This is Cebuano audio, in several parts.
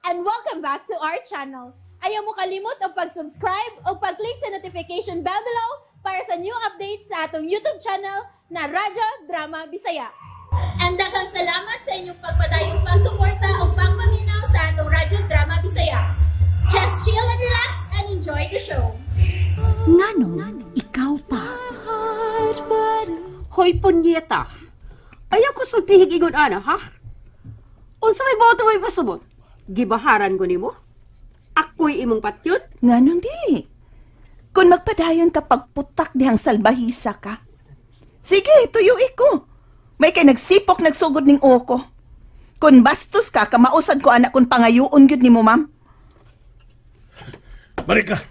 And welcome back to our channel. Ayaw mo kalimot og pag-subscribe o pag-click sa notification bell below para sa new updates sa atong YouTube channel na Radyo Drama Bisaya. And daghang salamat sa inyong pagpadayong pagsuporta o pagpaminaw sa atong Radyo Drama Bisaya. Just chill and relax and enjoy the show. Nganong ikaw pa? Hoy, punyeta. Ayaw ko sultihig ingon ana, ha? Unsa may boto may pasabot? Gibaharan ko nimo? Ako'y imong patyon? Nganong dili? Kung magpadayon ka pagputak dihang salbahisa ka. Sige, tuyo ko. May kay nagsipok nagsugod ning oko. Kung bastos ka, kamausad ko anak kung pangayoon gyud nimo, ma'am. Balik ka.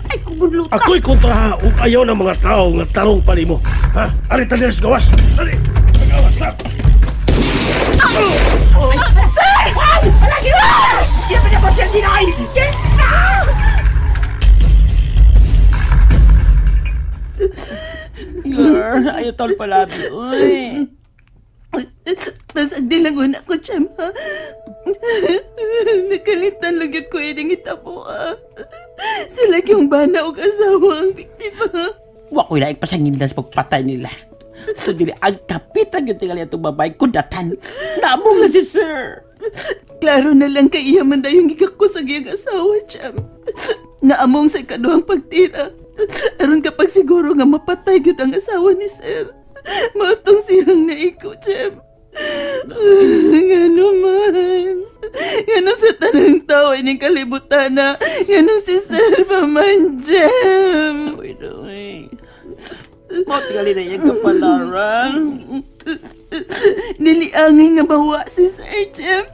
Ay, kubudluta. Ako'y kontraha ug ayaw ng mga tao nga tarong pa nimo. Ha? Ari taliris gawas. Ari, gawas ha. Sir! Ay! Sir! Di pa niya ko siya dinahin! Kinsa! Girl, ayaw tol palabi. Uy. Basag nilang una ko, Chem, ha? Nakalitan lagit ko ining itabo, ha? Sila yung bana og asawa ang biktima. Wa ko'y laik pasangindan sa pagpatay nila. So, dili, ang kapitan yung tingali atong babae, kudatan. Namong na si sir. Klaro na lang kay iya man dayong gigako sa giyang asawa, Chem. Naamong sa ikaduhang pagtira. Aron kapag siguro nga mapatay gyud ang asawa ni sir. Maatong siyang naiko, Chem. Ngano man. Ngano sa tanang tao ining kalibutan na. Ngano si sir pa man, Chem. Uy, uy. Mao tingali na iyang kapalaran. Niliangay nga mawa si Sir Chem.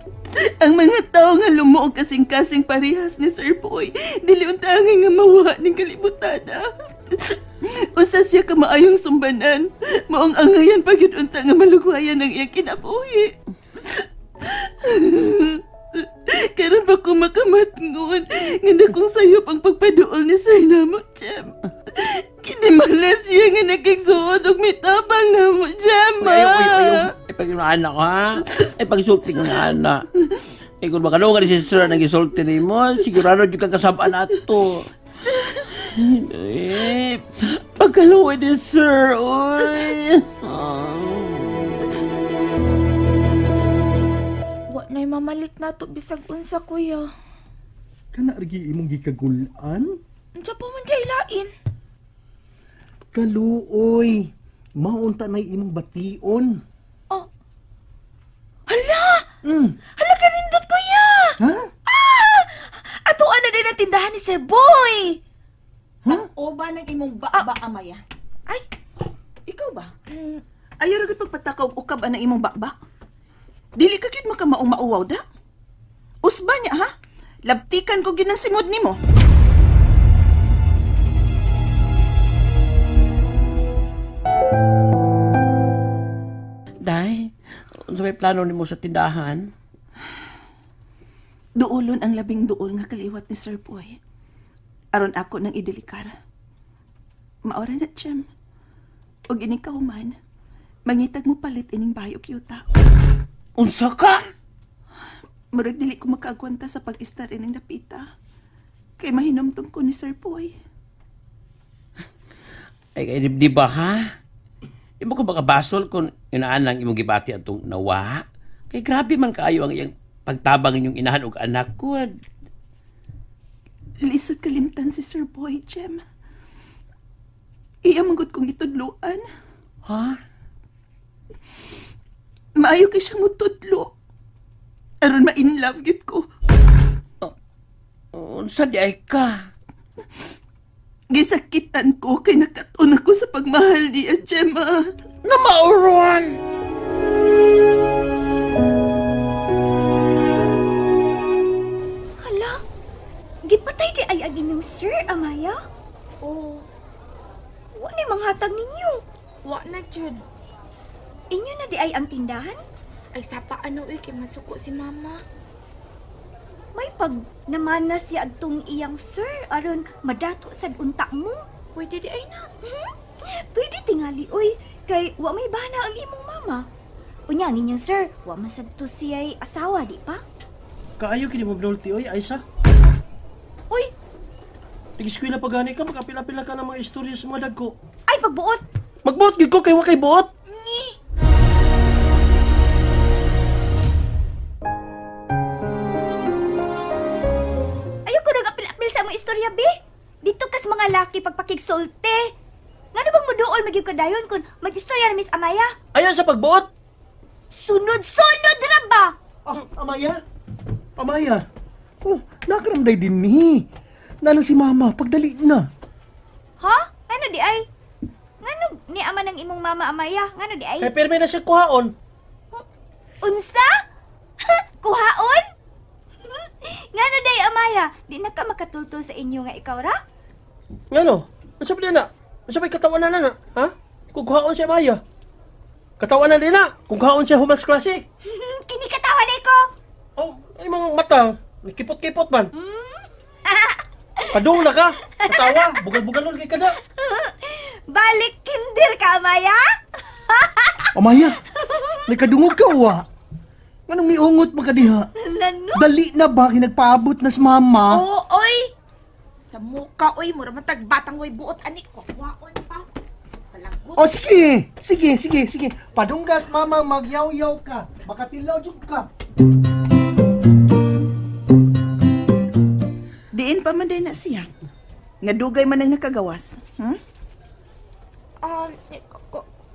Ang mga tao nga lumuog kasing-kasing parehas ni Sir Boy, dili untangay nga mawa ning kalibutan. Usa siya ka maayong sumbanan. Maong angayan pagyud unta nga malugwayan ang iyang kinabuhi. Karon pa ko makamatngon nga nakong sayop ang pagpaduol ni Sir namo, Chem. Kinimala siya nga nagkigsuod og mitabang namo, Chem. Ay, ay, ay, ay, pag-inaan ako, ha? Ay, pag-isulti ko na, anak. Eh, kung makalungan ni si Sir nang isulti ni mo, sigurado dyan kang kasabaan ato. Eh, pagkaluwi ni Sir, uy. Wa na'y mamalik na to bisag unsa, kuya. Kana rigi imong gikagulan? Unsa pa man kay lain? Kaluoy, maunta na'y imong bation. Oh. Hala! Mm. Hala kanindot, kuya! Ha? Ah! Atuan na din ang tindahan ni Sir Boy! Ha? O ba ng imong ba amaya? Ay! Ikaw ba? Ayaw ra gyud pagpatakaw og ukab ang imong bakba. Dili ka gyud makamaong-mauwaw da. Usba niya ha? Labtikan ko gyud ng simod nimo. Day, unsa may plano nimo sa tindahan? Duolon ang labing duol nga kaliwat ni Sir Boy. Aron ako nang idelikar. Maora na, Chem. Og inikaw man, mangitag mo palit ining bayok yuta. Unsa ka? Murag dili ko makaagwanta sa pag-istar ining dapita. Kay mahinomtom ko ni Sir Boy. Ay, kay di ba ha? Imo ko makabasol kung inaan lang imong gibati atong nawa. Kay grabe man kaayo ang iyang pagtabang inyong inahan og anak ko. Lisod kalimtan si Sir Boy, Chem. Iya manggod kong gitudloan. Ha? Maayo kay siya mutudlo. Aron ma-in love gyud ko. Unsa di ay ka? Gisakitan ko kay nakatun ako sa pagmahal niya, Gemma. Namauron! Hala, gipatay di ay ang inyong sir, Amaya? Oh, Wa ni manghatag ninyo. wa na jud. Inyo na di ay ang tindahan? Ay sapa ano uy kay masuko si mama. May pag naman na siya adtong iyang sir aron madato sad unta mo. Pwede di ay na. Pwede tingali oy kay wa may bana ang imong mama. Unya ang inyong sir, wa man sad to siya'y asawa di pa? Kaayo kini mo binulti oy, Aisa. Uy, Nag-eskwela pa gani ka, magapila-pila ka ng mga istorya sa mga dagko. ay pagbuot. Magbuot gid ko kay wa kay buot. Ayoko nag-apil-apil sa among istorya, be. Dito kas mga laki pagpakigsulte. Ngano bang muduol magyud ka dayon kun mag-istorya na Miss Amaya? Ayaw sa pagbuot. Sunod-sunod ra ba? Ah, Amaya? Amaya? Oh, nakaramday din ni. Nana si mama, pagdali na. Ha? Ngano di ay? Ngano ni ama ng imong mama Amaya? Ngano di ay? Kay pirmi na siya kuhaon. Unsa? Kuhaon? Ngano day Amaya? Di na ka makatultol sa inyo nga ikaw ra? Ngano? Unsa pa na? Unsa pa katawanan na na? Ha? Kung kuhaon siya Maya. Katawanan din na. Kung kuhaon siya humas klase. Kini katawa day ko. Oh, ay mga mata. Kipot-kipot man. Padung na ka. Katawa. Bugal-bugal nun kay kada. Balik kinder ka Amaya. Amaya, nakadungog ka wa. Nganong miungot mo ka diha? Lano? Dali na ba kinagpaabot na si mama? Oo, oy. Sa muka, oy. Mura man tagbatang way buot, anik. Kuwaon pa. Palanggot. Oh, sige. Sige, sige, sige. Padunggas, mama, magyaw-yaw ka. Baka tilaw jud ka. Diin pa man day na siya. Nga dugay man ang nakagawas.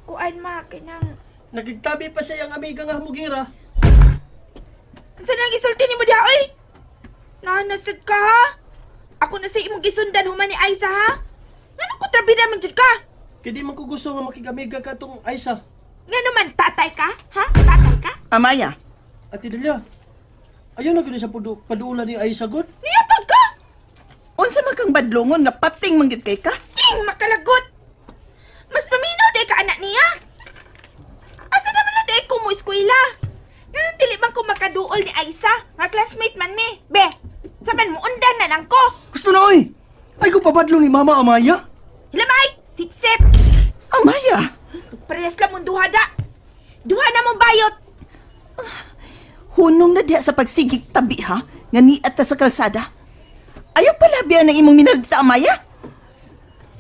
Kuan ma, kanang... Nagigtabi pa siya yung amiga nga mugira. Unsa nang gisulti nimo diha, oy? Nanasad ka, ha? Ako na sa imong gisundan human ni Aiza, ha? Ngano ko trabida man jud ka? Kaya di man ko gusto nga makigamiga ka tong Aiza. Ngano man tatay ka, ha? Tatay ka? Amaya, Ate Delia, ayaw na gini sa paduula ni Aiza, god. Niyapag ka! Unsa man kang badlongon nga pating man gyud kay ka? Ing makalagot! Mas paminaw day ka anak niya. Asa naman na day ko mo eskwela? Ganun dili man ko makaduol ni Aiza, nga classmate man mi. Be, saban mo undan na lang ko. Gusto na, oy. Ay, ko pabadlong ni mama, Amaya. Hilamay, sip-sip. Amaya, Parehas lang mong duha da. Duha na mong bayot. Hunong na diha sa pagsigig tabi ha, nga niat ta sa kalsada. Ayaw pala biya ng imong minalita, Amaya.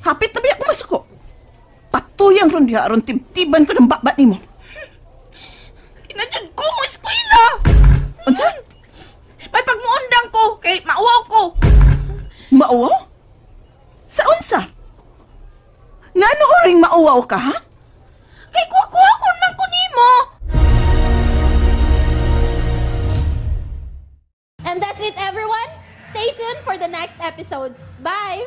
Hapit na biya ko masuko. Patuyang ron diha aron tibtiban ko ng baba nimo. Kinadyan ko mo eskwela. Unsa? May pagmuundang ko kay mauwaw ko. Mauwaw? Sa unsa? Ngano oring mauwaw ka ha? Kay kuha-kuha ko man ko nimo. And that's it, everyone. Stay tuned for the next episodes. Bye!